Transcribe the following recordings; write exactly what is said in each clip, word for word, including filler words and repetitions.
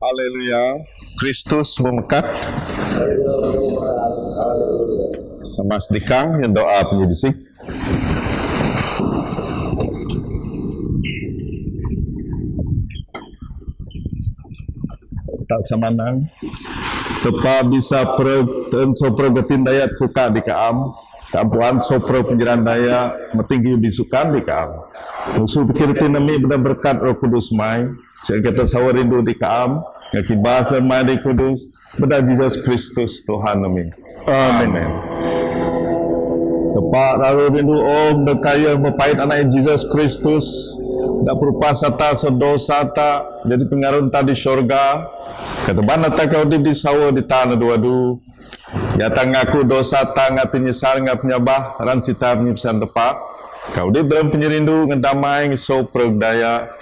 Haleluya. Kristus memekat. Sama sedikang yang doa penyidisik. Tak samanang. Tepa bisa preg, teenso preg getin daya kuka di kaam. Kaam puan sopro penjeran daya, meting ki bisukan di kaam. Musu pikir tin ami benda berkat Roh Kudus mai. Sehingga kita sawa rindu di kaam. Ngaki bas dan mai di Kudus. Benda Jesus Kristus Tuhan ami. Amin. Tepa lalu rindu om dekaya mepait anak Jesus Kristus. Dak perupa sata sedosa ta. Jadi pengarun ta di syurga. Kata bana ta kau di, di sawa di tanah dua du. Yata ngaku dosa ta ngati nyesal nga penyabah ran sita penyipisan tepa. Kau di dalam penyerindu ngan damai ngiso pereg daya.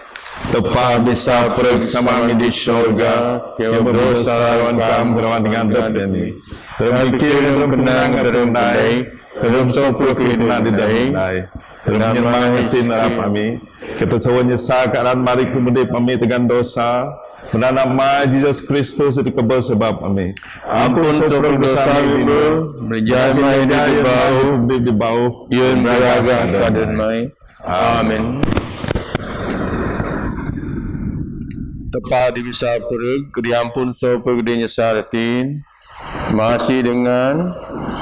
Tepa bisa pereg sama mi di syurga. Kau berdosa lawan kaam kerawan dengan dep deni. Dalam pikir dalam benang dalam dai. Dalam sopro kena di dalam dai. Dalam nyeman ngerti narap ami. Kita sawa nyesal ka ran marik pemudip ami tegan dosa. Menanam mai Jesus Kristus di kebel sebab ami. Ampun sopro dosa ami bimbo. Berjaya mai di bau. Di bau. Yun beraga kaden mai. Amin. Tepa di bisa pereg, di ampun sopro di nyesal tin. Masi dengan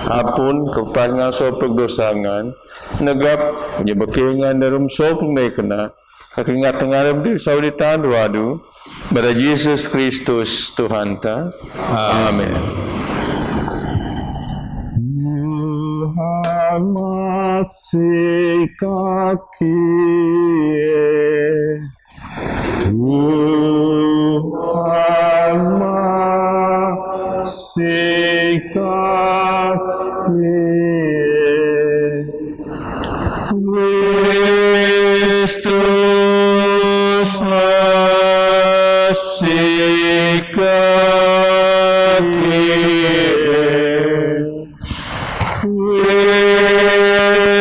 apun kepangan sopek dosa ngan negap nyebekengan darum sopek dai kena kakingat tengarap di sauditan wadu pada Jesus Kristus Tuhan ta. Amin. Tuhan masih kaki. Tuhan masih kaki. Kristus masih kaki.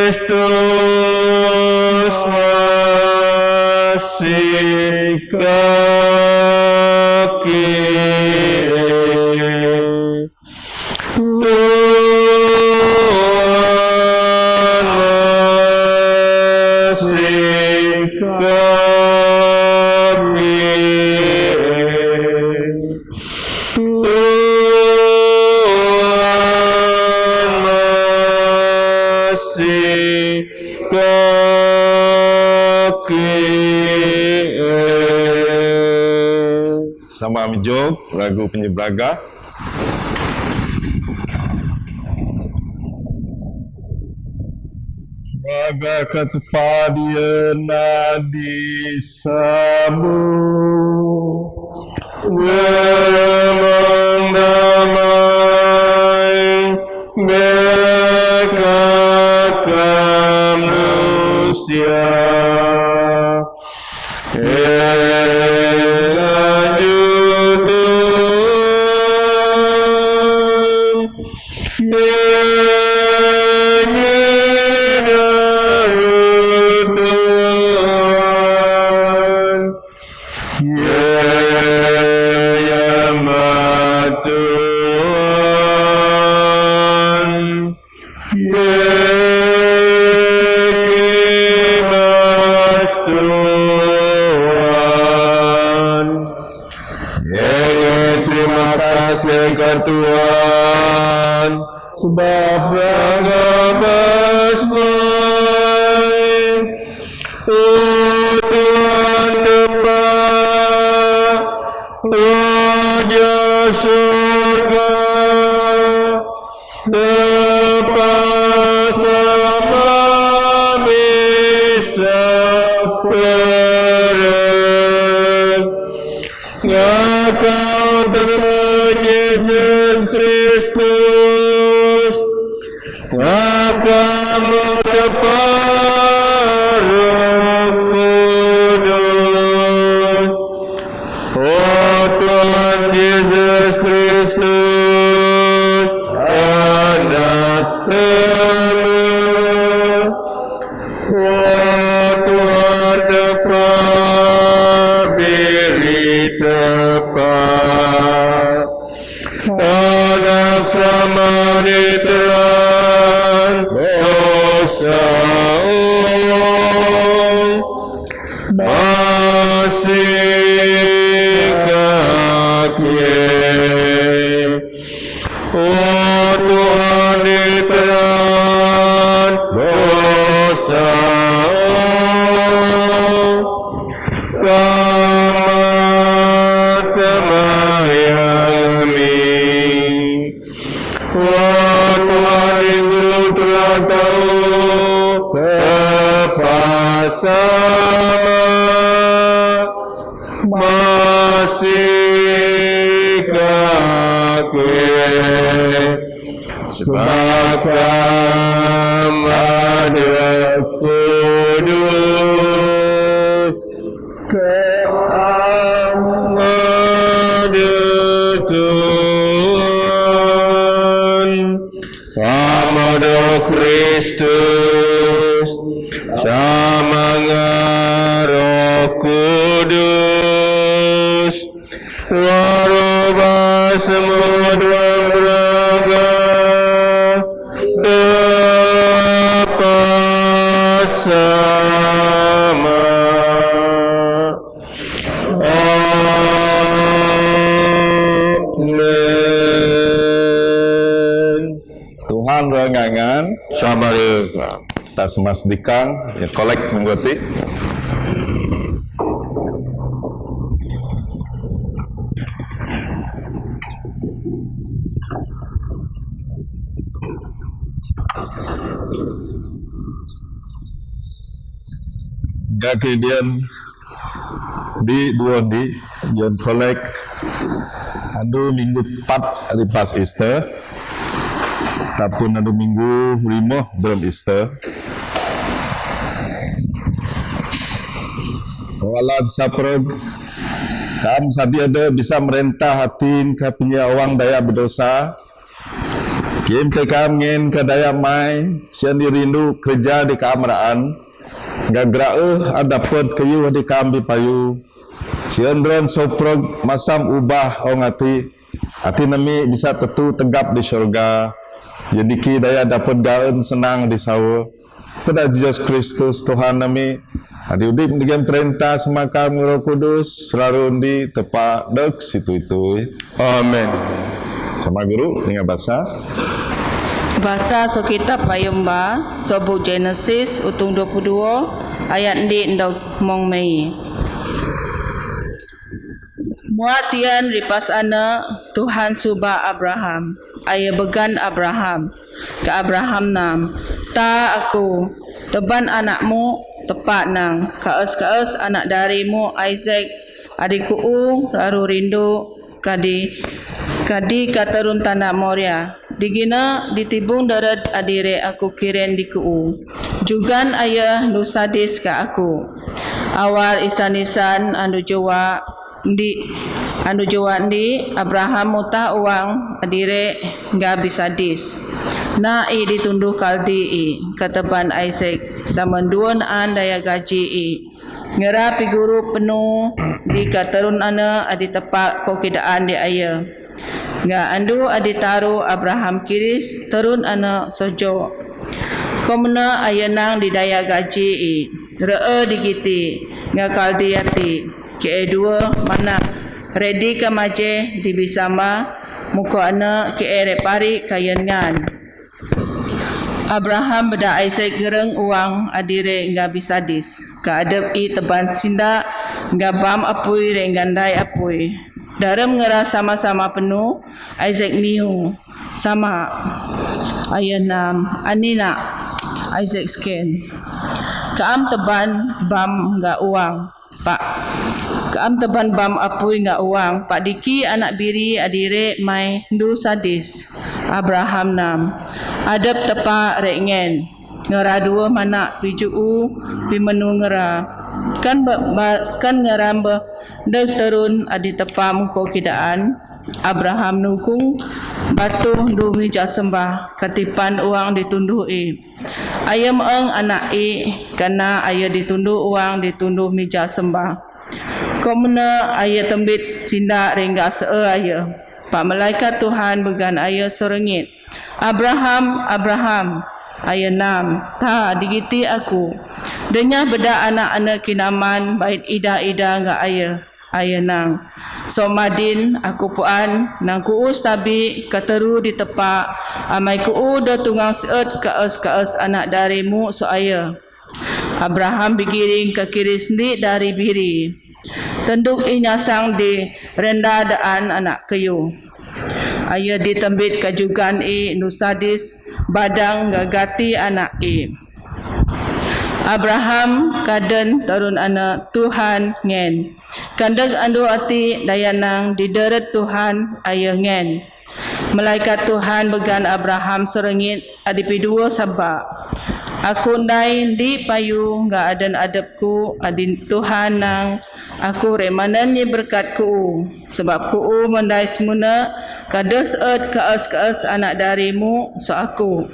Kristus masih kaki. Tuhan masih kaki. Tuhan masih kaki. Sama mi jok, lagu penyebraga. Raga ka tepa dia na di sabu. Ngemang damai beka ka manusia. Ela judul. Terima kasih ke Tuhan. Sebab raga bas mai. O Tuhan Tepa, Raja surga, Tepa sama mi saperan. Ngakau Tuhan Yesus Kristus, ngakau Tepa, Tuhan Yesus Kristus, Anak Tama. O Tuhan, Bapa, biri tepat. Anak sama di Tuhan, dosa, o, masih kake. O Tuhan, di Tuhan, dosa, o, kama sama yang mi. O Tuhan, di guru terantau, tepat sama, masih kake, sebab kama ada kudus. Ke Ama di Tuhan, Ama di Kristus, sama nga Roh Kudus, waruba semua dua beraga, tepat sama. Amin. Tuhan rengangan. Sama juga. Tas mas dikang, ya, kolek menggoti. Gaki dian di duo di John Kolek. Andu minggu pat ripas Easter. Tapun andu minggu limo dalam Easter. Walad saprog kam sabi ada bisa merentah hatin ka pinya awang daya berdosa. Kim te kam ngen ka daya mai, sian di rindu kerja di kam raan. Gagrae ada pet kayu di kam di payu. Sian dron soprog masam ubah ong ati. Ati nami bisa tetu tegap di syurga. Jadi ki daya dapet gaen senang di sawa. Pada Jesus Kristus Tuhan nami. Adi udip dengan perintah semakam Roh Kudus, selalu di tepa dek situ itu. Amin. Sama guru, dengan bahasa. Bahasa so kitab Payumba, so buk Genesis, utung dua puluh dua, ayat ndi ndok mong mei. Mua tian ripas ana Tuhan suba Abraham, aya began Abraham, ka Abraham nam, ta aku, teban anakmu, tepa nang, kaes-kaes anak darimu Isaac, adi ku'u, raru rindu, kadi, kadi ka terun tana Moria. Digina ditibung deret adire aku kiren di ku'u. Jugan aya nu sadis ka aku. Awar isan-isan anu jua ndi, anu jua ndi Abraham mutah uang adire nga bisadis. Na i ditunduh Kaldi i, kateban Isaac, samanduan an daya gaji i. Ngera piguru penu di katerun ana adi tepa ko kidaan di aya. Nga andu adi taru Abraham kiris terun ana sojo. Komna aya nang di daya gaji i, re'e di giti, nga Kaldi ati, ke e dua mana, redi ka maje di bisama, muko ana ke e repari kayan ngan. Abraham beda Isaac gereng uang adire nga bisadis. Ka adep i teban sinda nga bam apui re ngandai apui. Darem ngera sama-sama penu, Isaac miu. Sama. Ayah nam, anina. Isaac sken. Kaam teban bam nga uang. Pak. Kaam teban bam apui nga uang. Pak diki anak biri adire mai ndu sadis. Abraham nam. Adep tepa re ngen. Ngera dua mana piju'u, pimenu ngera. Kan ba, ba, kan ngaran ba dâk tơrun adi tơpah mangko kidaan, Abraham nukung batu ndu mija sembah katipan uang ditunduh i. Ayơ mơng anak i, kana ayơ ditunduh uang ditunduh mija sembah. Ko mena ayơ tembit sinda rengga se'e ayơ. Pak malaikat Tuhan began ayơ sorengit. Abraham, Abraham, ayơ nam, tha digiti aku. Denyah bedak anak ane kinaman bait ida-ida ga ayö, ayö nang. Somadin aku puan nang ku'u stabi kateru di tepa, amai ku'u de tungang se'et kaes-kaes anak darimu so ayö. Abraham bigiring kakiri sendi dari biri. Tenduk inya sang di renda daan anak keyu. Ayö ditembit kajugan i nusadis badang gagati anak i. Abraham kaden tarun anak Tuhan ngen. Kandeg andu ati dayanang di deret Tuhan ayö ngen. Malaikat Tuhan began Abraham sorengit adi pidua sabak. Aku ndai ndi payu ga aden adepku adi Tuhan nang aku rek manen nyi berkat ku'u, sebab ku'u mendai semuna kades et kaes-kaes anak darimu so aku.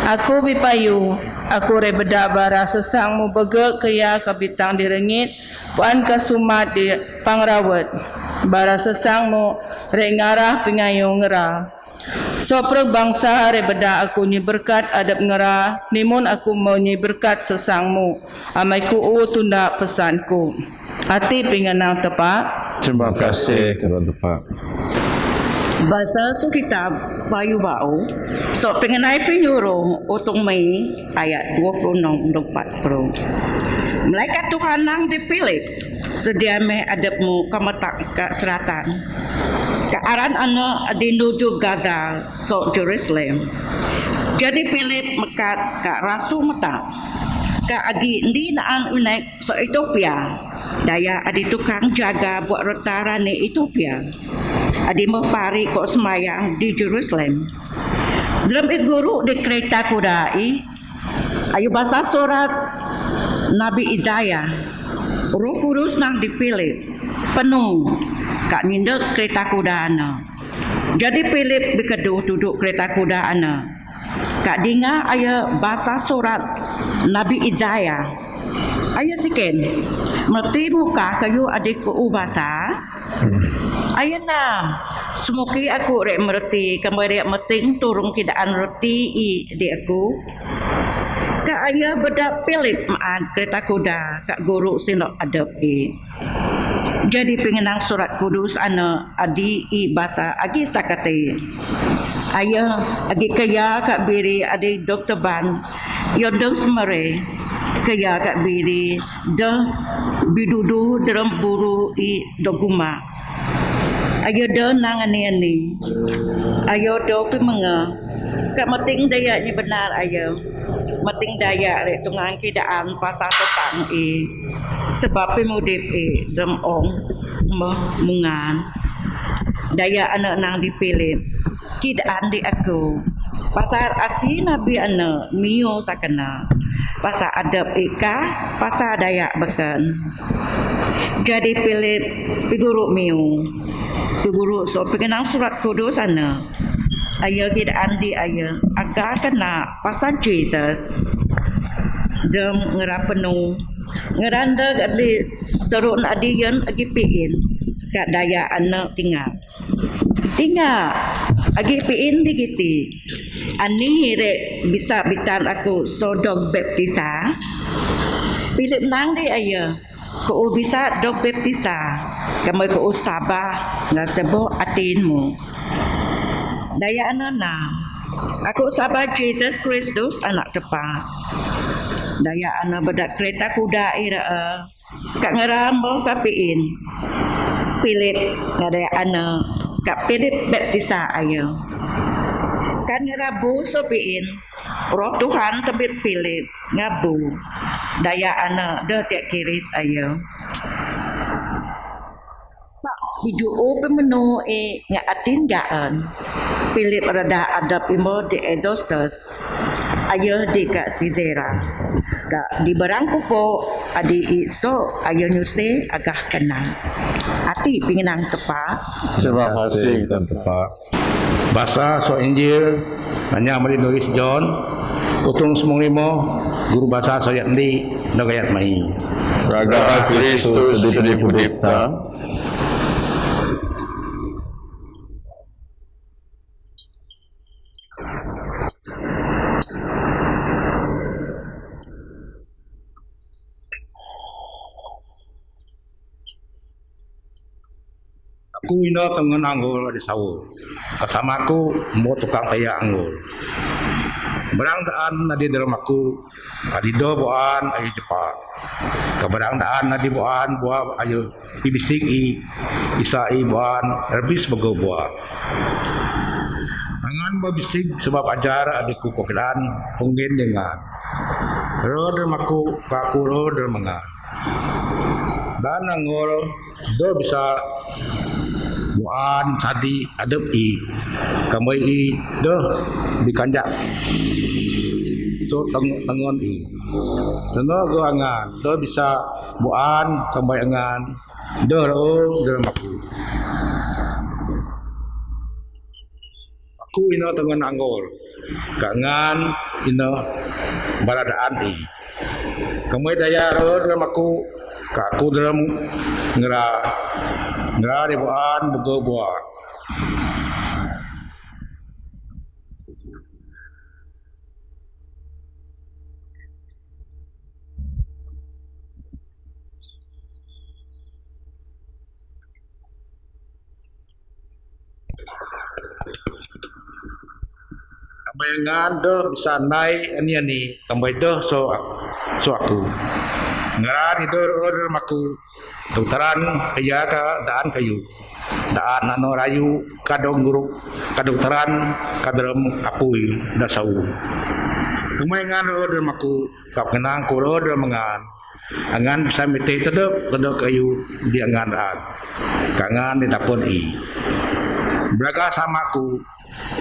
Aku bipayu, aku rek bedak bara sesangmu bege keya kabitang di rengit, puan kasumat di pangrawet. Bara sesangmu rek ngarah pingayu ngera. Soprek bangsa rek bedak aku nyi berkat adep ngera, nimun aku mau nyi berkat sesangmu. Amai ku'u tunda pesanku. Ati pingenang tepa. Terima kasih, Tuan tepa. Basa so kitab Payu Bau, so pingenai pinyuruh utung mai ayat dua puluh enam dan empat puluh. Malaikat Tuhan nang di Pilip, sedia meh adepmu ka metak ka seratan. Ka aran anak di nuju Gaza, so Jerusalem. Jadi Pilip mekat ka rasu metak. Ka agi ndi naan unek so Ethiopia. Daya adi tukang jaga buat reta rani Ethiopia. Adi mepari ko semayang di Jerusalem. Dalam i guru di kereta kuda i, ayu basa surat Nabi Isaiah. Roh Kudus nang di Pilip. Penuh. Ka nyindek kereta kuda ana. Jadi Pilip bikedu tuduk kereta kuda ana. Ka dinga ayö basa surat Nabi Isaiah. Ayö siken. Merti buka kayu adik ku basa. Ayö na. Semuki aku rek merti kembali meting turung kidaan reti i di aku. Ka ayö bedak Pilip maan kereta kuda ka guru sino adep i. Jadi pingenang surat kudus ana adi i basa agi sakati. Ayö agi keya ka biri adi dok teban. Yo dok semere keya ka biri de bidudu dalam buru i doguma. Ayö de nang ani-ani. Ayö de pi menga. Ka meting daya nyi benar ayö. Meting daya rek tungang kidaan pasal tetang i. Sebab pemudip i dalam ong meh mungan. Daya anak nang di Pilip. Kidaan di aku. Pasal asi nabi anak miu sakena. Pasal adep ika, pasal daya beken. Jadi Pilip piguru miu. Piguru so pikenang surat kudus anak. Ayö kidaan di ayö. Aga kena pasal Jesus. Dem ngera penuh. Ngeranda adi terun adi yen agi piin. Ka daya anak tinggal. Tinggal. Agi piin di giti. Ani rek bisa bitan aku sodok baptisa. Pilip nang di ayö. Ku'u bisa dok baptisa. Kamai ku'u sabah nga sebo atinmu. Daya ana na. Aku sabah Jesus Kristus anak tepa. Daya ana bedak kereta kuda ira. Ka ngerambo ka piin. Pilip ngadaya ana. Ka Pilip baptisa ayö. Kan ngerabu so piin. Roh Tuhan tebit Pilip ngabu. Daya ana de tiak kiris ayö. Pak, idu u pemenu e nga atin gaan. Pilip reda adep imbo di Azotus. Ayö di ka Caesarea. Ka di barang kuko adi iso ayo nyuse agah kenang. Ati pingenang tepa. Terima kasih, Tuan Tepa. Basa so Injil nanya mari nulis John, utung semung limo, guru basa so yatni, nogayat mai. Raga Kristus di pudip ta. Aku ino tengon anggul di sawo. Kasama aku mo tukang taya anggul. Barang daan nadi dalam aku, adi do buan ayu cepat. Ka barang daan nadi buan bua ayu pibisik i, isa i buan rebis bego bua. Angan babisik sebab ajar adi ku kokilan punggen dengan. Ro dalam aku, ka aku ro dalam angan. Dan anggul do bisa buan sadi adep i, kambai i do dikanjak. So teng-, tengon i. Tengon go angan do bisa buan kambai angan do ro dalam aku. Aku ino tengon anggul, ka angan ino baradaan i. Kambai daya ro dalam aku, ka aku dalam ngera, ngera di buan bego bua. Kambai angan do bisa nai ani-ani, kambai do so, so aku. Ngera ni do ro dalam aku, duktaran kaya ka daan kayu. Daan ano rayu kadong guru, kaduktaran ka dalam apui da sawo. Kambai angan ro dalam aku, ka pingenang ku ro dalam angan. Angan bisa mite tedok, tedok kayu di angan daan. Ka angan di dapon i. Beraga sama aku,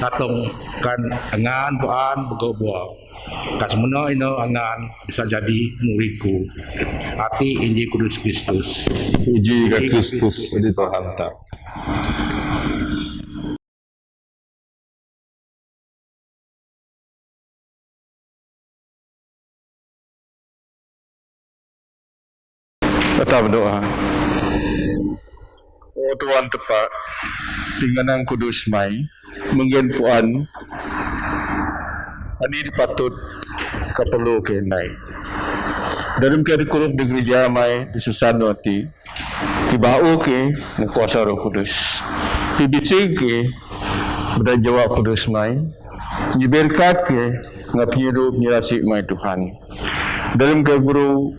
tatong kan angan buan bego bua. Ka semena ino angan bisa jadi murid ku. Ati Injil Kudus Kristus. Puji ka Kristus di Tuhan ta. Kita berdoa. O Tuhan Tepa, pingenang kudus mai, mungkin puan, ani dipatut kaperlu ke nai. Dalam ke dikuruk di gereja mai, di susan noti, Kibau ke, ngan kuasa Roh Kudus. Kibisik ke, bada Jawab Kudus mai. Nyiberkat ke, ngan penyirup nyirasi mai Tuhan. Dalam ke guru,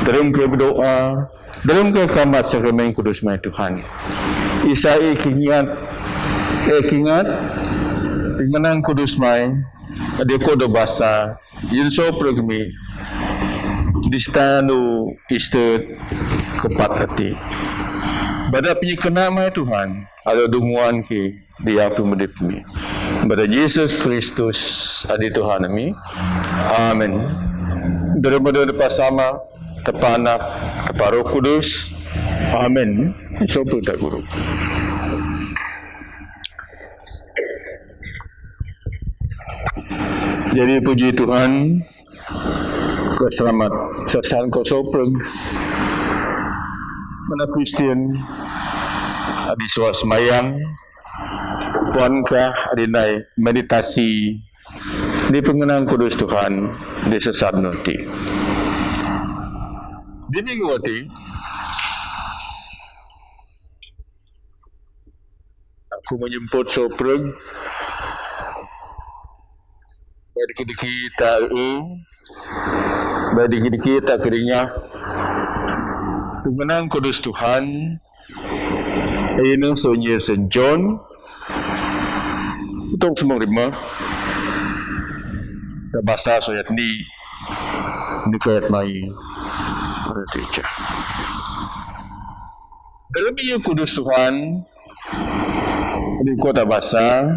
dalam ke berdoa, dalam ke kamat sakramen Kudus mai Tuhan. Isa i kingat, e kingat, pingenang Kudus mai, adi ko do basa, Yin so pragmi, di stanu istet kepat ati. Bada penyikena mai Tuhan, alo dumuan ke dia pemedip mi. Bada Yesus Kristus, adi Tuhan mi. Amen. Daripada Tepa Sama, Tepa Anak, Tepa Roh Kudus. Amen. So perintah guru. Jadi puji Tuhan, ke selamat sasan ko sopreg. Mana Kristian, adi suas mayang, puan ka adi nai meditasi, di pengenang kudus Tuhan, di sesat noti. Di minggu ati, Aku menyemput sopreg. Baik dikit-dikit tak, eh. Baik dikit-dikit tak kerinya. Pengenang kudus Tuhan. Ini sunyi Saint John. Utong semua lima. Dah basa soyat ni. Ni kayat mai. Pada teacher. Dalam Injil Kudus Tuhan, di kota basa,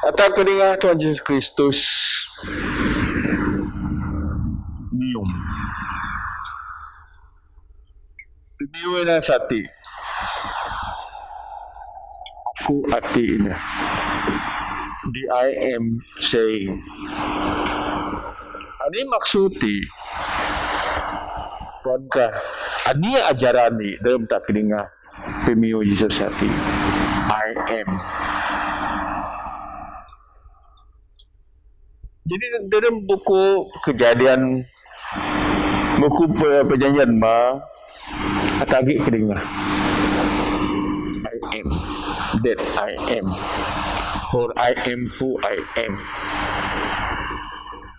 kata kedengar Tuhan Yesus Kristus, Pimiu nang sati. Aku ati ina. The I am saying. Ani maksud ti? Pun ka ani ajaran ni dârâmta kidinga pimiu Yesus sati. I am. Jadi dârâm buku Kejadian, buku Perjanjian Lama, atagi kidinga I am that I am, or I am who I am.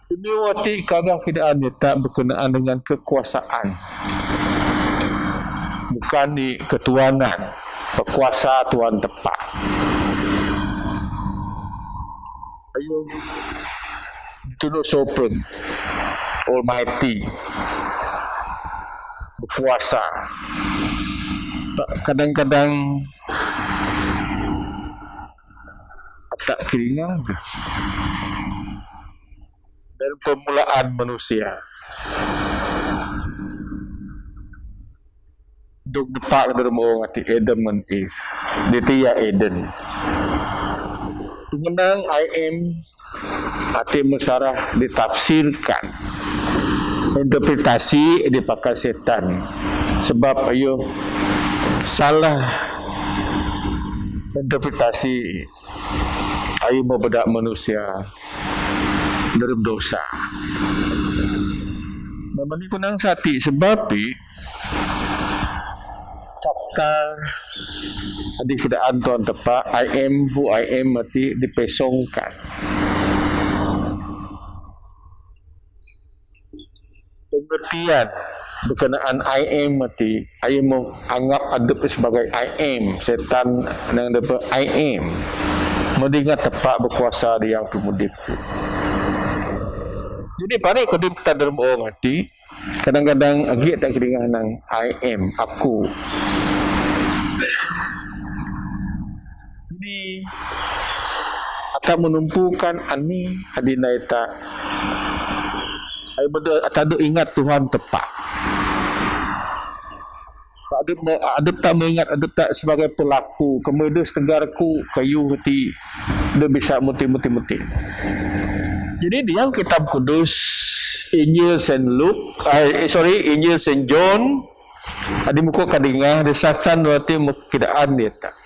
Ini wati kaga kidaan deta berkenaan dengan kekuasaan, bukan ni ketuanan, berkuasa Tuhan tepat. Ayo, itu no sovereign, Almighty, berkuasa. Kadang-kadang tak keringat. Dan permulaan manusia. Duk depak dârâm ong ati Adam dan Eve. Di tia Eden. Pengenang I am ati mesarah ditafsirkan. Interpretasi dipakai setan. Sebab ayo salah interpretasi ayo mabeda manusia dârâm dosa. Nah, mani kunang sati sebab i fakta adi kidaan Tuhan tepat, I am who I am ati dipesongkan. Pengertian berkenaan I am ati, ayo mau anggap adup sebagai I am, setan nang depa I am. Mendingan tepat berkuasa di yang pemudip. Jadi pada kudip tak dârâm ong ati, kadang-kadang agi tak keringat nang I am, aku. Ini atau menumpukan ani adi naita. Ai benda atau ingat Tuhan tepat. Adup, adup tak mengingat, adup tak sebagai pelaku, kemudian setegar ku kayu hati, dia bisa muti, muti, muti. Jadi, di yang Kitab Kudus, Injil Saint Luke, eh, sorry, Injil Saint John, adi muka kadinga, di sasan berarti mukidaan dia tak.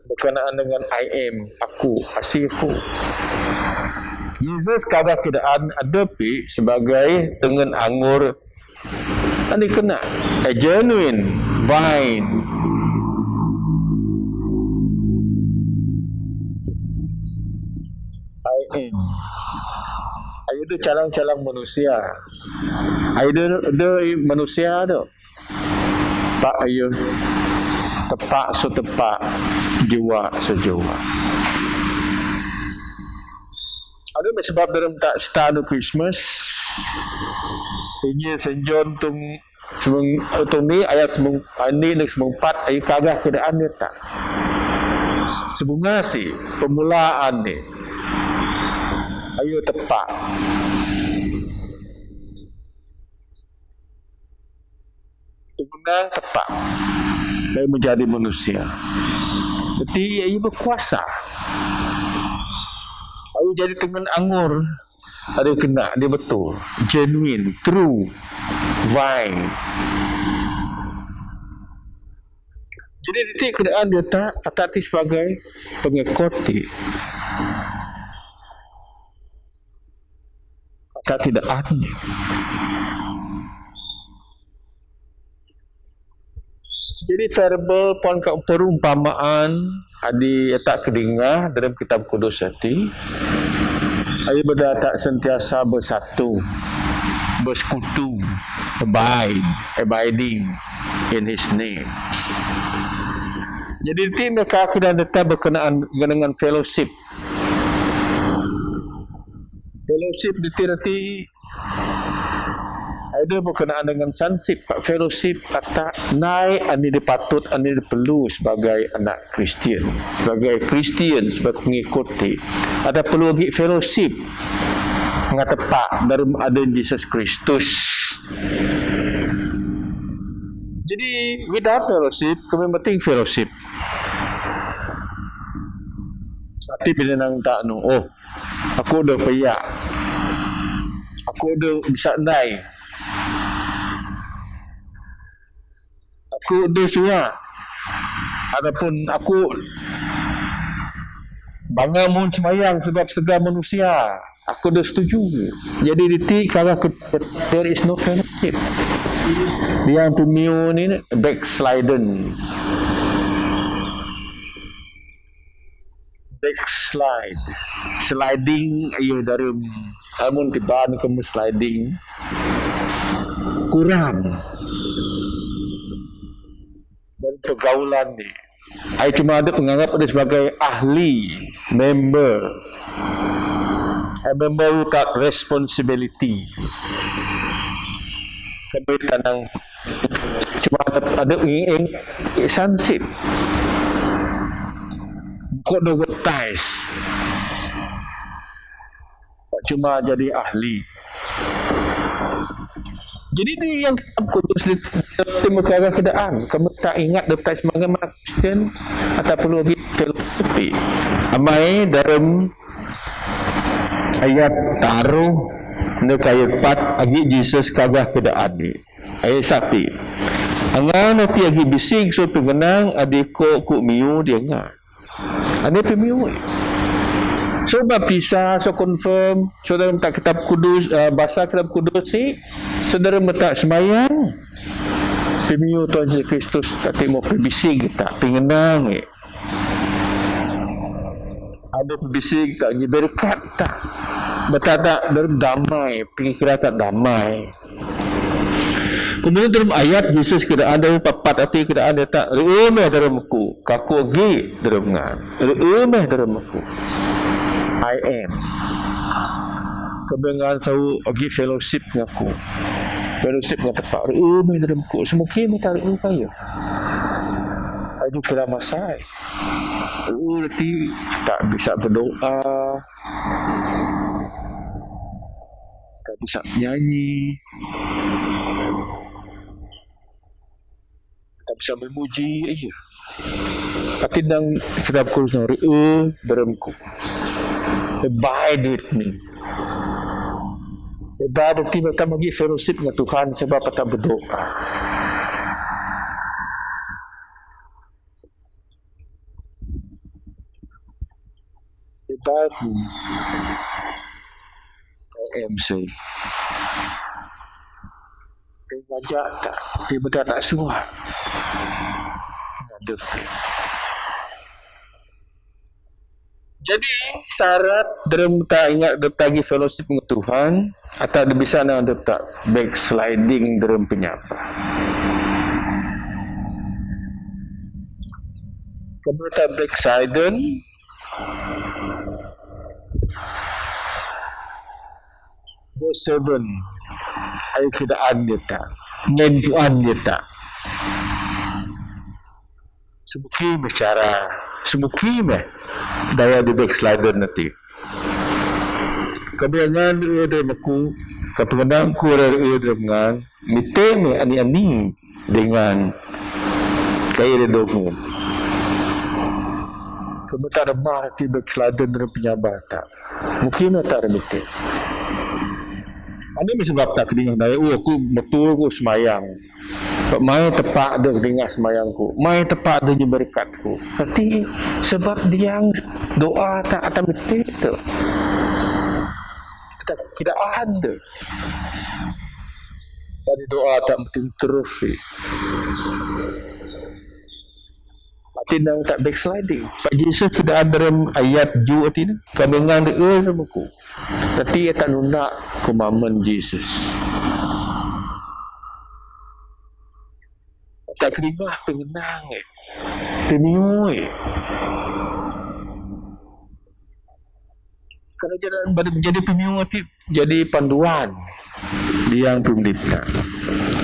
Berkenaan dengan I am, aku, asi aku. Yesus kada kidaan adapi sebagai tengen anggur. Ani kena a genuine vine. I am. Ayo dia calang-calang manusia. Ayo dia, dia manusia tu. Pak ayo tepak so tepak, jiwa so jiwa. Ada sebab dalam tak start Christmas. Ini Saint John tung semeng, tung ni ayat semeng, ini ni semeng empat, ayo kagah keadaan dia tak. Sebunga si permulaan ni. Ayo tepak. Tengen tepak. Saya menjadi manusia. Berarti ia berkuasa. Ia jadi tengen anggur. Ada kena, dia betul. Genuine, true, vine. Jadi, titik keadaan dia tak, tak sebagai pengikut dia. Kata tidak adil. Jadi, parable pun ka perumpamaan adi tak kedinga dalam Kitab Kudus ati. Ayo beda tak sentiasa bersatu, bersekutu, abide, abiding in His name. Jadi, ti mereka kena tetap berkenaan dengan fellowship. Fellowship di tirati ada berkenaan dengan sonship, fellowship, kata nai ani dipatut, ani diperlu sebagai anak Kristian, sebagai Kristian, sebagai pengikut ti. Ada perlu lagi fellowship. nga tepat dalam adan Yesus Kristus. Jadi, without fellowship, kami penting fellowship. Tapi bila nang tak nu, oh, aku dah payah. Aku dah bisa nai. Aku dah suah. Ataupun aku bangga mun semayang sebab setengah manusia. Aku dah setuju. Jadi, diti kalau ke-, there is no fellowship. Yang pemiu ni backslidden. Backslide. Sliding, ayo, dalam, amun tiba ni kamu sliding. Kurang. Dan pergaulan ni. Ai cuma ada menganggap ada sebagai ahli, member. A member without responsibility. Kami tanang cuma ada, ada ing-, ing-, sansit. Kok dah baptize. Cuma jadi ahli. Jadi, ni yang Kitab Kudus ni, dia mengkara keadaan. Kamu tak ingat dia tak semangat makan atau perlu lagi filosofi. Amai dalam ayat taruh, ni ayat empat, agi Jesus kagah keadaan ni. Ayat satu. Angan nanti agi bising, so pengenang, adi ko ku miu dia ngan. Ane pemiu. So baptisa, so confirm, so dalam tak Kitab Kudus, eh, basa Kitab Kudus ni, so dalam tak semayang. Pemiu Tuhan Yesus Kristus, tak timo pebising tak, pengenang ni. Ada pebising tak, ni berkat tak. Beta tak dalam damai, pengikiran tak damai. Kemudian dalam ayat Jesus keadaan dalam papat ati keadaan dia tak, "Reu meh dalam ku, kaku agi dalam ngan. Reu meh dalam ku. I am." Kemudian sau agi fellowship ngaku. Fellowship ngaku tepat. "Reu meh dalam ku." Semua kini tak reu kaya. Aduh, kira masai. Reu reti tak bisa berdoa. Tak bisa nyanyi. Tak bisa memuji, iya. Tapi nang Kitab Kudus nang reu dalam ku. Abide with me. Abide with me, tak bagi fellowship dengan Tuhan sebab tak berdoa. Ibarat M C. Dia ngajak tak? Dia beda tak suah. Ngadep. Jadi, syarat dalam tak ingat dalam tak agi fellowship dengan Tuhan, atau dia bisa nang dalam tak backsliding dalam penyapa. Kamu tak backsliding, verse seven, ai keadaan dia tak, ngentuan dia tak. Semuki meh cara, semuki meh daya di backsliding nanti. Kabangan reu dalam aku, kabangan ku reu dalam ngan, mite meh ani-ani dengan kaya dia dongeng. Kamu tak ada mah di backsliding dalam penyapa tak. Mungkin tak ada mite. Ani meh sebab tak kedengar daya, oh, aku betul, aku semayang. Mai tepat deh dengah semayang ku. Mai tepat deh nyemberikat ku. Tapi sebab dia doa tak akan betul tu. Tak, tidak ada. Tadi doa tak betul terus. Ati nang tak backsliding. Pak Jesus tidak ada dalam ayat ju ati ni. Kamu ngan reu dalam aku. Tapi ia tak nunda commandment Jesus. Tak keringah pengenang eh. Pemiu eh. Kalau jadi, jadi pemiu ati, jadi panduan dia yang pemdipta.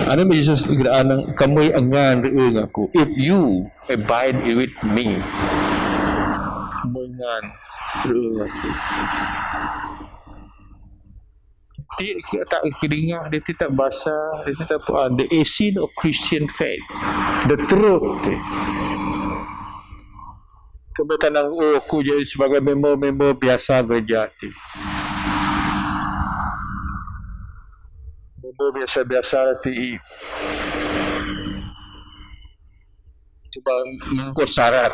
Ani Jesus gerak anang, kamu angan reu ngaku. If you abide with me. Kamu angan reu ngaku. Diti tak kidingah, diti tak basa, diti tak puan, the essence of Christian faith, the truth. Kami tak nang, oh, aku jadi sebagai member-member biasa gereja ti. Member biasa-biasa ti. Cuba mengikut syarat.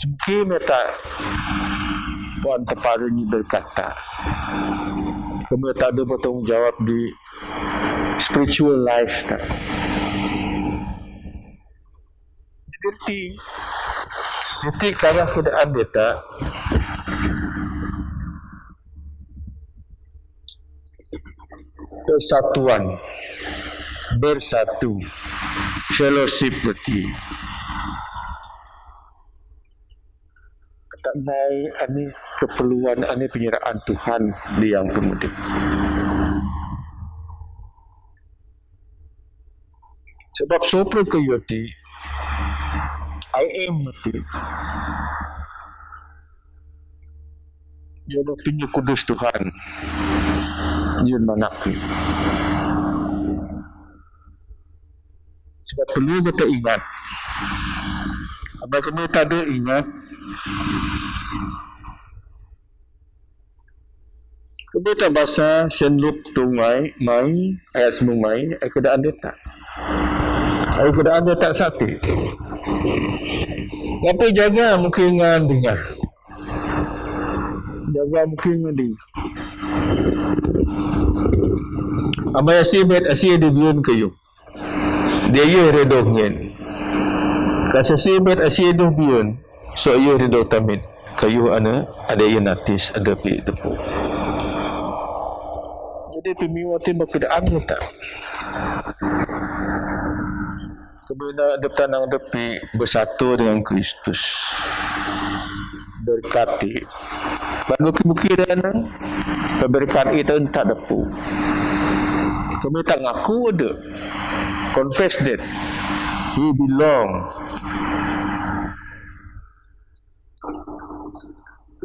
Mungkin minta puan terparu ni berkata. Kami tak ada bertanggung jawab di spiritual life tak. Jadi, jadi kalau keadaan dia tak persatuan, bersatu, fellowship berarti. Kata nai ani keperluan, ani penyeraan Tuhan di yang pemudip. Sebab sopro ke yoti, I am mati. Yo, pinyu kudus Tuhan. Yun manakni. Sebab perlu kita ingat. Apa kami tak ada ingat? Kami tak basa Saint Luke tu mai, mai, ayat semua mai, ayat keadaan dia tak. Ayat keadaan dia tak sati. Tapi jaga mungkin ngan dengar. Jaga mungkin ngan dengar. Amai asi bet asi ada biun kayu. Dia iya redo ngen. Kasasi bet asi ada biun. So iya redo tamit. Kayu ana ada iya natis ada pi depu. Jadi pemiwa ti berkidaan tak. Kebina dep tanang depi bersatu dengan Kristus. Berkati. Ban buki-buki dia nang. Berkati itu entah depu. Kami tak ngaku ada. Confess that. We belong.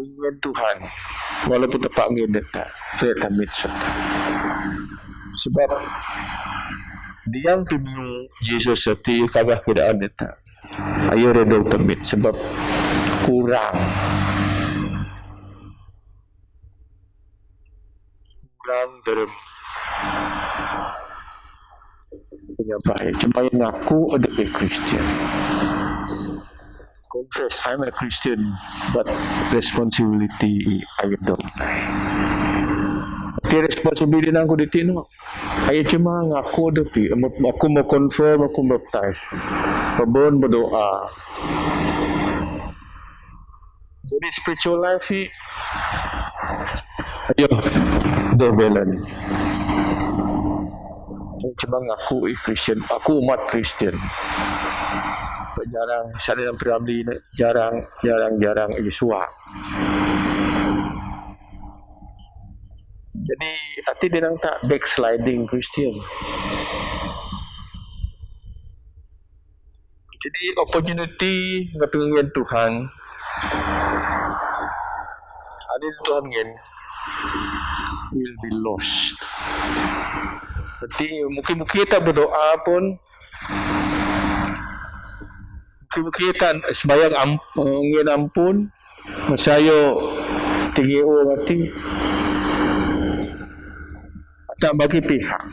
Ingin Tuhan. Walaupun tepat ingin dia tak. Saya tamit serta. Sebab dia yang temu Yesus seti kagak keadaan dia tak. Ayo redo tamit sebab kurang. Kurang dalam penyampaian. Cuma yang ngaku ada Christian. Confess, I'm a Christian, but responsibility I don't. Ti responsibility nang ku ditino. Ayo cuma ngaku depi, aku mau confirm, aku baptize. Pebon berdoa. Jadi spiritual life ni, ayo, dah balance. Cuma ngaku i Christian, aku umat Christian. Jarang, saya dalam Piramli ni, jarang, jarang, jarang Yesua. Jadi, ati dia nang tak backsliding Christian. Jadi, opportunity ngatengin Tuhan. Ada Tuhan ngen will be lost. Jadi, mungkin-mungkin tak berdoa pun, mungkin-mungkin tak sembahyang am, ngen ampun, Masayo tinggi o ngati. Tak bagi pihak.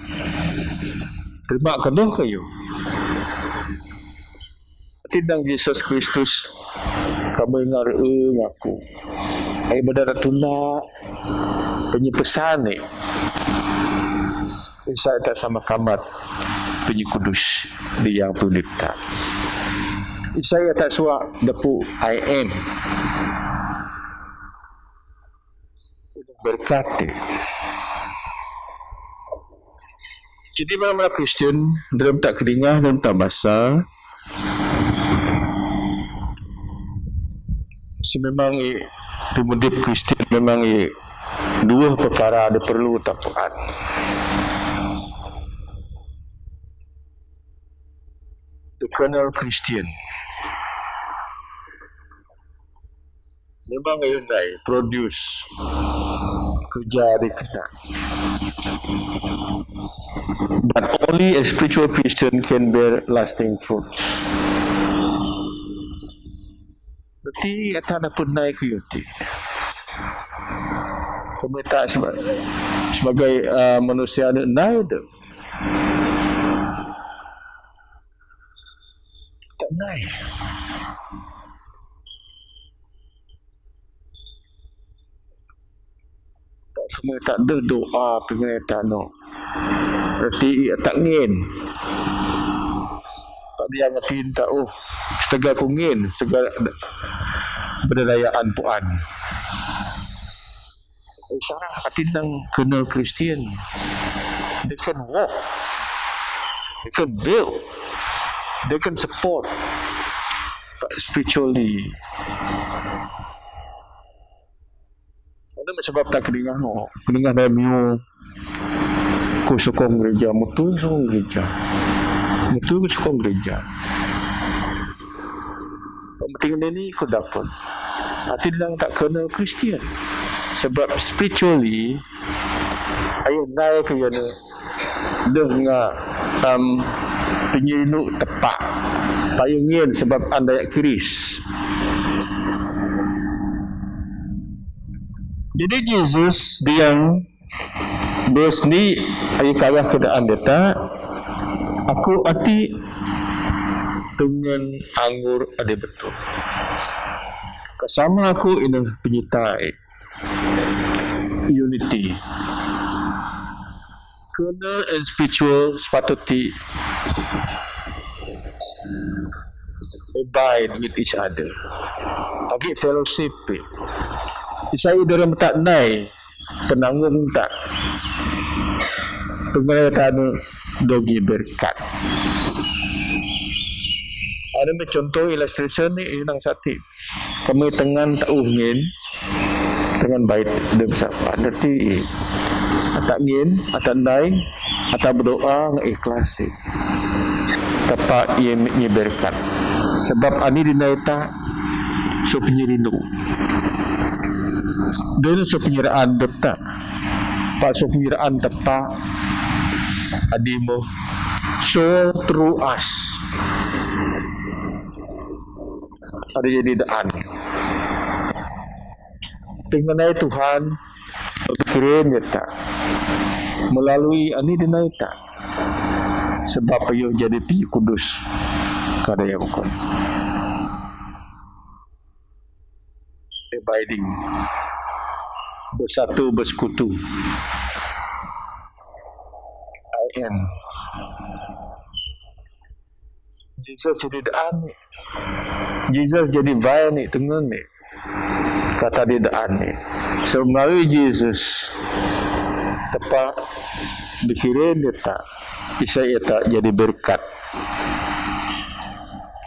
Terima kasih kayu. Tindang Yesus Kristus, kamu ngar e ngaku. Ai badara tuna penyepesan ni. Isai tak sama kamat penyekudus di yang pulipta. Isai tak suak depu I am. Berkati. Jadi, mana-mana Kristian, dalam tak kedingah, dalam tak basa, sememang i, pemudip Kristian memang i, dua perkara ada perlu tapuan. The kernel Christian. Memang ayun dai produce Kerja di kena. But only a spiritual Christian can bear lasting fruits. Berarti ata na pun nai ku yuti. Kami tak seba-, sebagai, uh, manusia ni nai tu. Tak nai. Tak semua tak ada doa pengen tak no. Reti tak ngin. Tak dia ngerti tak, oh, setega ku ngin, setega berdayaan puan. Sarah atin nang kena Christian. They can walk. They can build. They can support. But spiritually. Ada sebab tak kedengar, oh, kedengar dari mio. Ku sokong gereja, mutu sokong gereja. Mutu sokong gereja. Penting ni ku dapat. Atin nang tak kena Christian. Sebab spiritually, ayo nai ke yana. Deh nga, um, penyinu tepak. Payungin sebab andai Kris. Jadi Jesus diang bos ni ayu kagah kedaan deta, aku ati tungan anggur ade betul. Kesama aku ini penyitai. Unity. Kena and spiritual sepatut ti abide with each other. Bagi fellowship. Isai dalam tak nai penanggung tak. Pengenalan dogi berkat. Ada contoh illustration ni inang sati. Kami tengan tak uh ngin, tengan bait de besapa. Dati atak ngin, atak ndai, atak berdoa ngai ikhlas. Tepa ia, ia berkat. Sebab ani di nai tak so penyirindu. Dan so penyeraan deta. Pak so penyeraan tepa. Adimo so teruas. Ada jadi daan. Tengenai Tuhan berkirim deta melalui ani denai tak. Sebab payuh jadi pi kudus kada ya bukan. Abiding. Bersatu, bersekutu. I am. Jesus jadi daan ni. Jesus jadi vine ni, tengen ni. Kata di daan ni. So melalui Jesus tepa dikirim deta. Isai deta jadi berkat.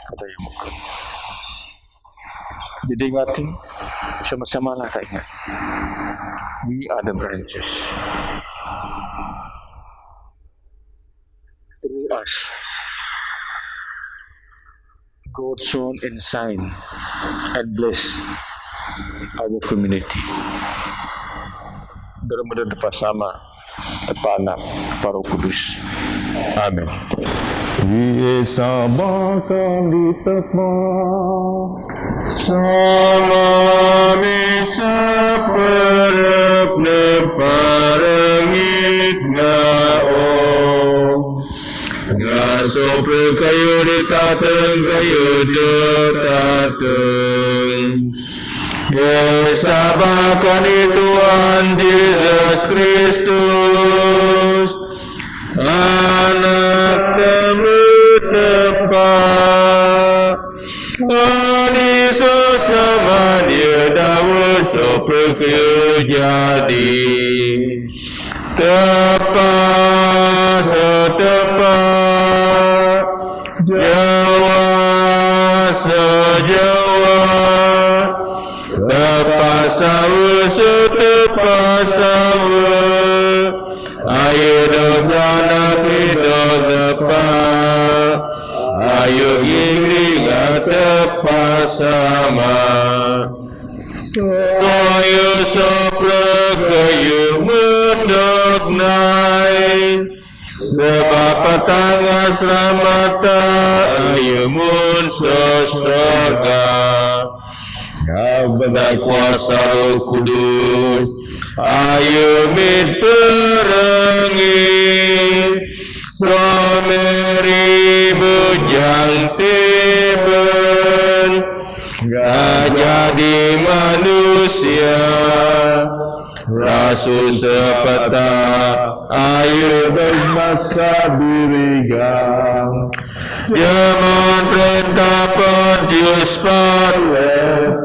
Kata yang bukan. Jadi ngati sama-sama lah tak ingat. Ini ada branches. Through us, God shone and shine and bless our community. Dalam mudah tepa sama, tepa anak, tepa Roh Kudus. Amin. Ie sabakan di tepa sama misa perep ne parengit ngao. Ngaso perkayu di tateng kayu de tateng. Ye sabakan di Tuhan Jesus Kristus. Anak temetepa. Ani so saman ye dawa so perkaya jadi. Tepa, so tepa. Jawa, so Jawa. Tepa sawa, so tepa sawa. Ayu dogana pito tepa. Ayu gigri ga tepa sama. So ayu so prakayu Tangah slamata, ayu mun sosroga. Ngabana kuasa Roh Kudus, ayu mit perangi, Samari bujang tiban, ngajadi manusia, rasul sapata, ayu bermasa birigang. Jaman perintah Pontius Pilat,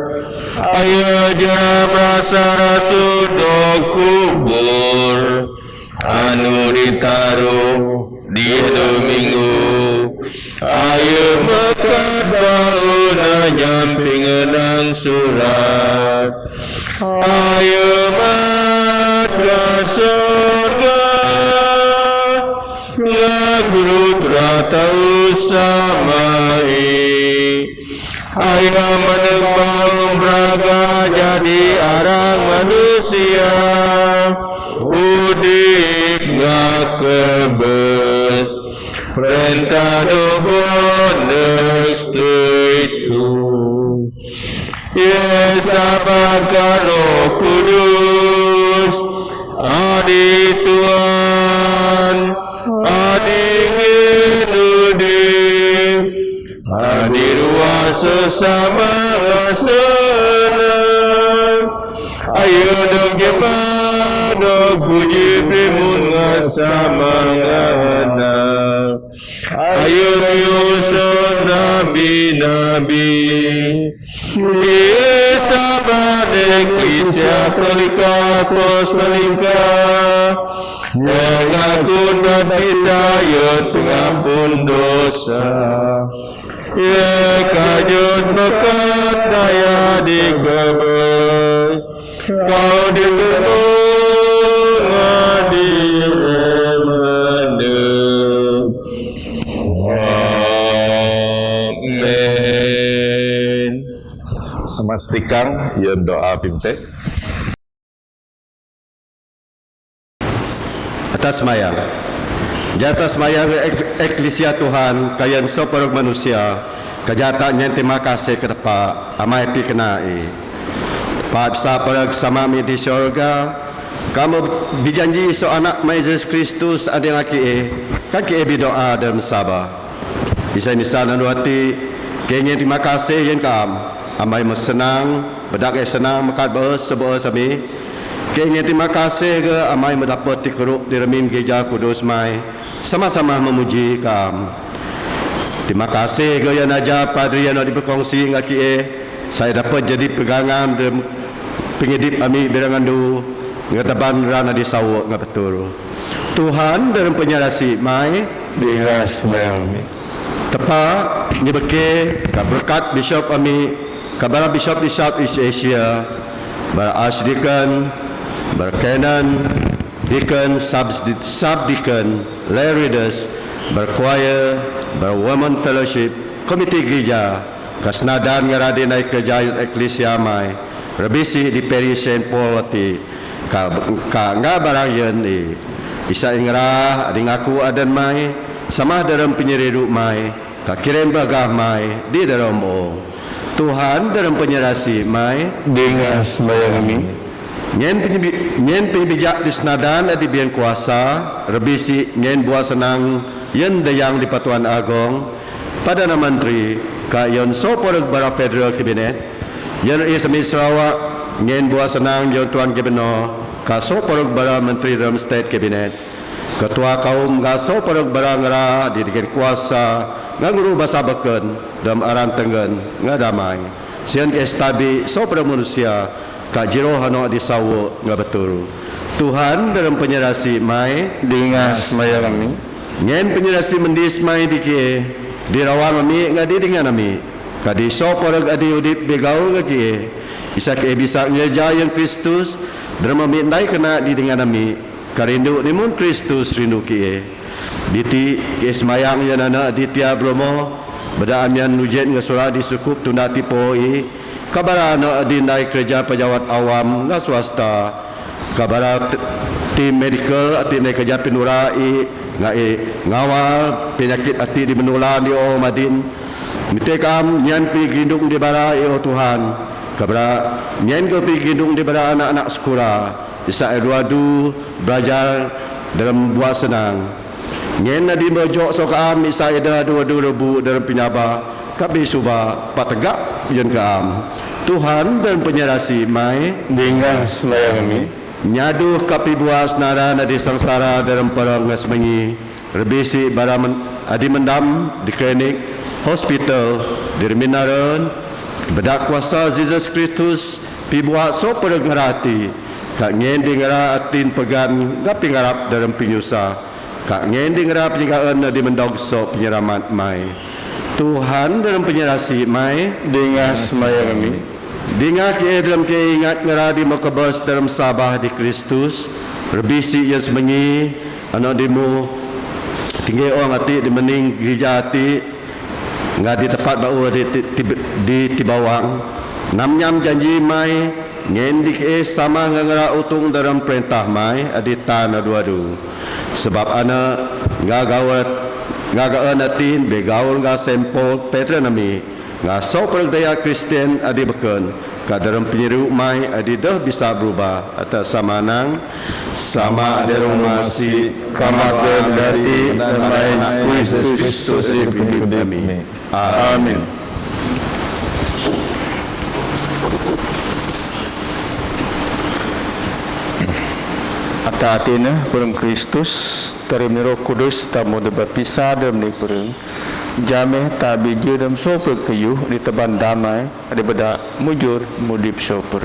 ayu jera berasa rasul do kubur. Anu ditaruh di Domingo, ayu mekat bauna nyamping nang surat, ayu mat ka sorga, ngagrut rata usamai. Ayu manembang braga jadi arang manusia, udip ngakebes, perintah do bones tuitu. Ye sabaka Roh Kudus, Adi Tuhan, Adi nginudi, Adi ruasa sama ngasana. Ayu dong jema dong puji primun ngasama ngana. Ayu miusun nabi-nabi. Di sabane Eklisia Katolika Apostolika. Nengakun baptisa yut pengampun dosa. Ye kajut bekat daya dikebes. Kau ditemu ngadi emande. Amin. Sama setikang, yun doa pimpin. Atas maya. Jata semaya ek-, eklisia Tuhan, kayan soporog manusia, kajata nyen terima kasih ketepa, amai pikena i. Pat saporog sama mi di sorga, kamu bijanji so anak mai Yesus Kristus ading aki e, kaki e bidoa dan saba. Isai misan anu ati, kenyen terima kasih yen kaam, amai mesenang, bedak e senang, mekat beus, sebeus ami. Kenyen terima kasih ke amai medapet ti keruk di remin gereja kudus mai, sama-sama memuji kaam. Terima kasih ke yan aja padri yan di berkongsi ngaki e, saya dapat jadi pegangan dan pengedip ami berangandu, ngetaban rana di sawuk ngabetul. Tuhan dalam penyarasi mai, Tepa, ni beke, ka berkat bishop ami, ka bara bishop di South East Asia, bara archdeacon, bara canon, deacon, sub-, subdeacon, lay readers, bara choir, bara women fellowship, komiti gereja, ka senadan ngaradi nai kerja yut eklisia mai, rebisi di parish Saint Paul ati, ka, ka nga barang yen i. Isa ingra, adi ngaku adan mai, sama dalam penyeridu mai, ka kirim bagah mai, di dalam o. Tuhan dalam penyarasi mai. Dinga sembayang ami. Nyen penyebi-, nyen penyebijak di senadan adi bian kuasa, rebisi nyen buah senang, yen dayang di Patuan Agong, Perdana Menteri, ka yon soporog bara federal cabinet, yon ri sami Sarawak, nyen buah senang yon Tuan Gubernur, ka soporog bara menteri dalam state cabinet. Ketua kaum ka soporog bara ngera di dikit kuasa, nga nguru basa beken, dalam aran tenggen, nga damai. Sian ke estabi soporog manusia, ka jiro hano di sawo nga betul. Tuhan dalam penyarasi mai. Dinga sembayang ami. Nyen penyarasi mendis mai di kie, di rawang ami nga di dengan ami. Ka di soporog adi udip begau nga kie. Isa ke bisa ngeja yang Kristus, dalam ami ndai kena di dengan ami. Ka rindu ni mun Kristus rindu kie. Diti ke semayang yan anak di tia bromo, beda amian nujet ngesura di sukup tunda tipo i, ka bara anak di ndai kerja pejabat awam nga swasta, ka bara t-, tim medical ati ndai kerja pinura i, Nga e, ngawa penyakit ati di menula ni o madin. Mite ka'am nyan pi gindung di bara e o Tuhan. Kabra nyan go pi gindung di bara anak-anak sekula. Isa e dua du belajar dalam buah senang. Nyan adi mojok so ka'am isa e dua du du rebu dalam penyaba. Kabi suba pategak yen ka'am. Tuhan dalam penyerasi mai. Dingah sembahyang kami. Nyaduh kapi buas nara nadi sangsara dalam perang ngasmengi. Rebisi bara men-, adi mendam di klinik, hospital, di reminaran, bedak kuasa Jesus Kristus, pi buat so perang ngerati, tak ngen di ngera atin pegan, gapi ngarap dalam penyusah, tak ngen di ngera penyegaan nadi mendog so penyeramat mai. Tuhan dalam penyerasi mai. Dingah sembahyang kami. Dingah ke dalam ke ingat ngera di mokebes dalam sabah di Kristus. Rebisi ia semengi, anak dimu, tinggi orang ati di mening gereja ati, nga di tempat bau di, di, di, di tibawang. Nam nyam janji mai, ngen di ke sama nga ngera utung dalam perintah mai, adi tan adu-adu. Sebab anak, nga gawat, nga gaan atin, begaul nga sempol, petra nami, nga so perang daya Kristian adi beken, ka dalam penyeru mai adi deh bisa berubah, atas sama nang, sama adi rumasi, kama pun dari, dan lain Kristus Kristus di kami. Amin. Ata atina, perang Kristus, tarim ni Roh Kudus, tamu debapisa dalam ni perang. Jameh ta biji dalam sopa kayu di teban damai, di beda mujur mudip sopa.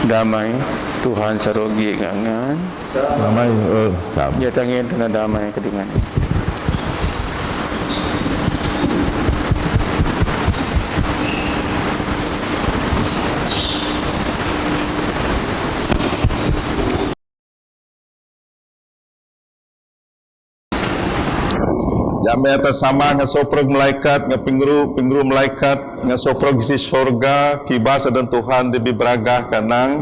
Damai Tuhan sarogi ngangan. Damai, eh, tam. Ya tangen tena damai kedingan. Jameh ta sama nga soprog malaikat, nga pingru, pingru malaikat, nga soprog si sorga, kibas adan Tuhan di bibragah kanang,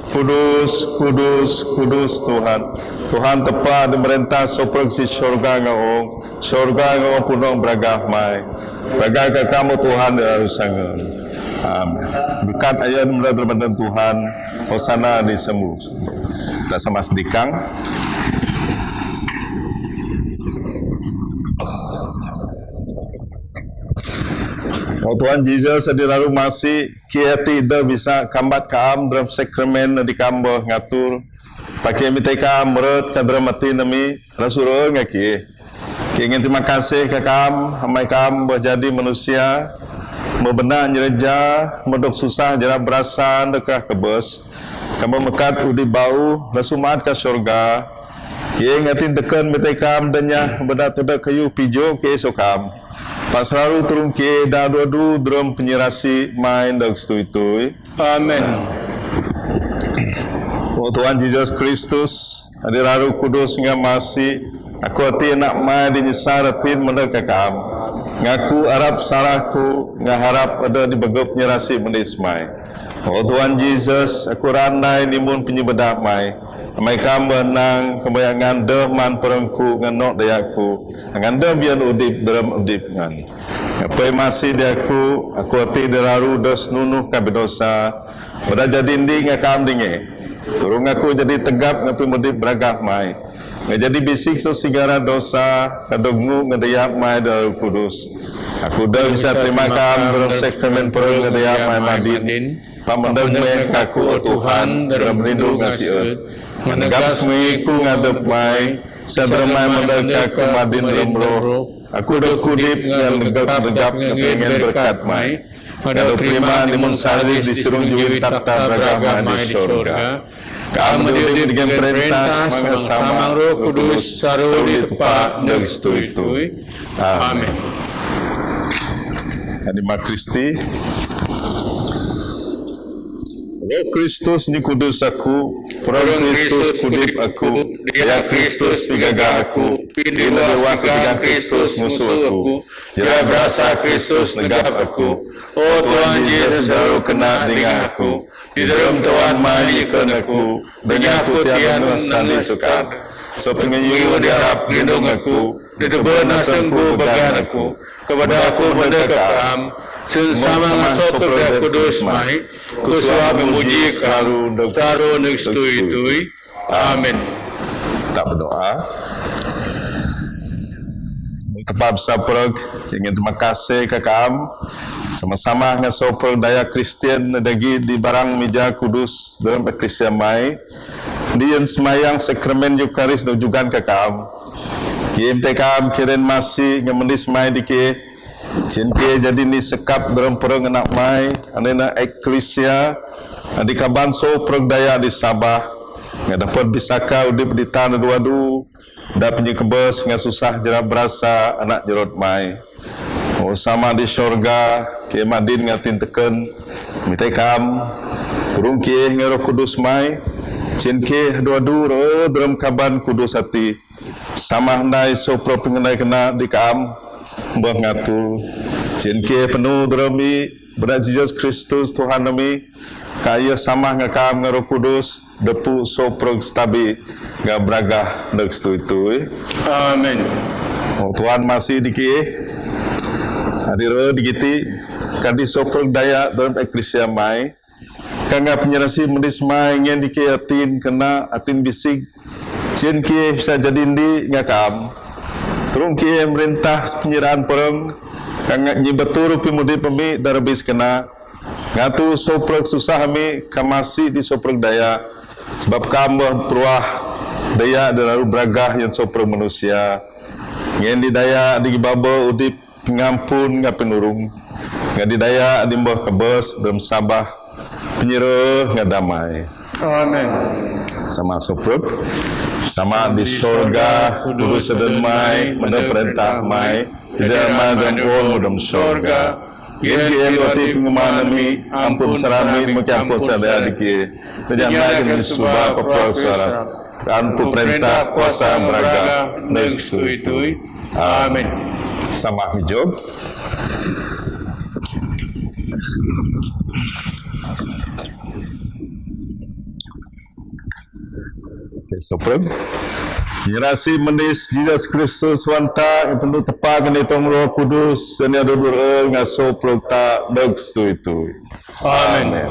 Kudus, Kudus, Kudus Tuhan. Tuhan tepa di merentah soprog si sorga nga ong, sorga nga ong punong bragah mai. Bragah ka kamu Tuhan di arusangan. Amin. Berkat ayat mula daripada Tuhan. Hosana di sembuh. Ta sama sedikang. O Tuhan Jesus, adi raru masi, ki ati da bisa kambat kaam dalam sakramen di kambo ngatur. Pake mite kaam rot ka dalam ati nami, rasuro nga ki. Ki ngen terima kasih ka kaam, amai kaam bejadi manusia, bebena nyereja, medok susah jera berasa dekah kebes. Kamu mekat udi bau, rasumat ka sorga. Ki ngatin teken mite kaam danya, beda tedek kayu pijo ke so kaam. Pas raru turun ke da dua du drum penyerasi main dok stui-tui. Amin. O Tuhan Jesus Kristus, adi raru kudus nga masi, aku ati anak mai di nyesar atin menda ka kaam. Ngaku arap sarahku, nga harap ada di begop nyerasi mendis mai. O Tuhan Jesus, aku randai nimun penyebedak mai. Amai kaam benang, kembayangan deh man perengku, ngan nok dayaku. Ngan deh bian udip, dalam udip ngan. Ngapai masi di aku, aku ati di raru dos nunuh ka bidosa. Pada jadi ndi nga kaam dinge. Turung aku jadi tegap ngapi mudip bragah mai. Nga jadi bisik so sigara dosa, kadog ngu nga dayap mai di raru kudus. Aku dah bisa terima kaam dalam sakramen pereng nga dayap mai madin. Pamandang mai kaku o Tuhan, dalam rindu ngasi eut. Ngan gap semui ku ngadep mai, sadar mai mandang kaku madin dalam roh. Aku dah kudip ngan gap, gap ngan berkat mai. Pada terima nimun sarih di sirung juwin takta beragama di syurga. Kamu diudip dengan perintah, semanga sama Roh Kudus, saruli tepa, dan stui-tui. Amin. Anima Christi. Roh Kristus ni kudus aku, Peurông Kristus pudip aku, daya Kristus pigaga aku, phin diwas pigang Kristus musuh aku, jarai brasa Kristus negap aku. O Tuhan Jisus, daru keunak dingah aku, di drum Tuhan mai ikon aku, dônya aku tian nanggung sandi sukar. Sopingeu diarap lindung aku, di teubeun asengku bagan aku, keupada aku meudeh ka kaam, seun sama ngon Soh Peureulee Kudus mai, ku suah memuji kaam, taru neuk seutui-tui. Amin. Kita berdoa. Bapa Soh Peureulee, ingin terima kasih ka kaam, sama-sama ngon Soh Peureulee daya Kristian dagi di barang mija kudus drum Eklesia mai, di yang seumayang sakramen Eukaris dôk jugan ka kaam. Khusyuk mite kaam kiren masi ngon meudis mai dikeh. Cin keh jadi ni seukap drum peurông anak mai, anena Eklesia, di kaban Soh Peureulee daya di Sabah, ngon dapet bisaka udip di tan dua du, dap nyi keubeuh ngon susah jarai brasa anak jrot mai. O Sama di syurga, keh madin ngon tin teukeun, mite kaam, peurông keh ngon Roh Kudus mai, cin keh dua du ro drum kaban kudus ati. Sama handai Soh Peureulee peugendai keunak di kaam, beuh ngatur, cin keh peunuh drum i, beudak Jisus Kristus Tuhan ami, ka yeh sama ngon kaam ngon Roh Kudus, dapur Soh Peureulee setabi, ngon beuragah neuk seutui-tui. Amin. O Tuhan masi dikeh, adi ro digiti, kadi Soh Peureulee daya drum Eklesia mai, ka ngon penyerasi meudis mai ngon dikeh atin keunak atin bisik, cin keh bisa jadi ndi ngon kaam. Peurông keh meurintah penyeraan peurông, ka ngon nyi batur pimudip ami dari bis keunak. Ngatur Soh Peureulee susah ami, ka masi di Soh Peureulee daya. Sebab kaam beuh peuruah daya di lalu beuragah nyang Soh Peureulee manusia. Ngon di daya di gibaba udip ngampun ngon peunurung. Ngon di daya di beuh keubeuh drum Sabah, penyerah ngon damai. Amin. Sama Soh Peureulee. Sama di syurga, kudus dâ mai, meudeh peurintah mai, jadi ma dâ urang dâ syurga. Gin gin roti peungumuman ami, ampun sala ami, meuki ampun sala dikeh. Jangan kami suba pepuasa. Ampun peurintah, kuasa, beuragah, neuk seutui-tui. Amin. Sama mijop. Oke, Soh Peureulee. Nyerasi meudis Jisus Kristus Tuhan ta, nyang peunuh teumpa ngon itong Roh Kudus, seunyoe duduk ngon Soh Peureulee ta, neuk seutui-tui. Amin.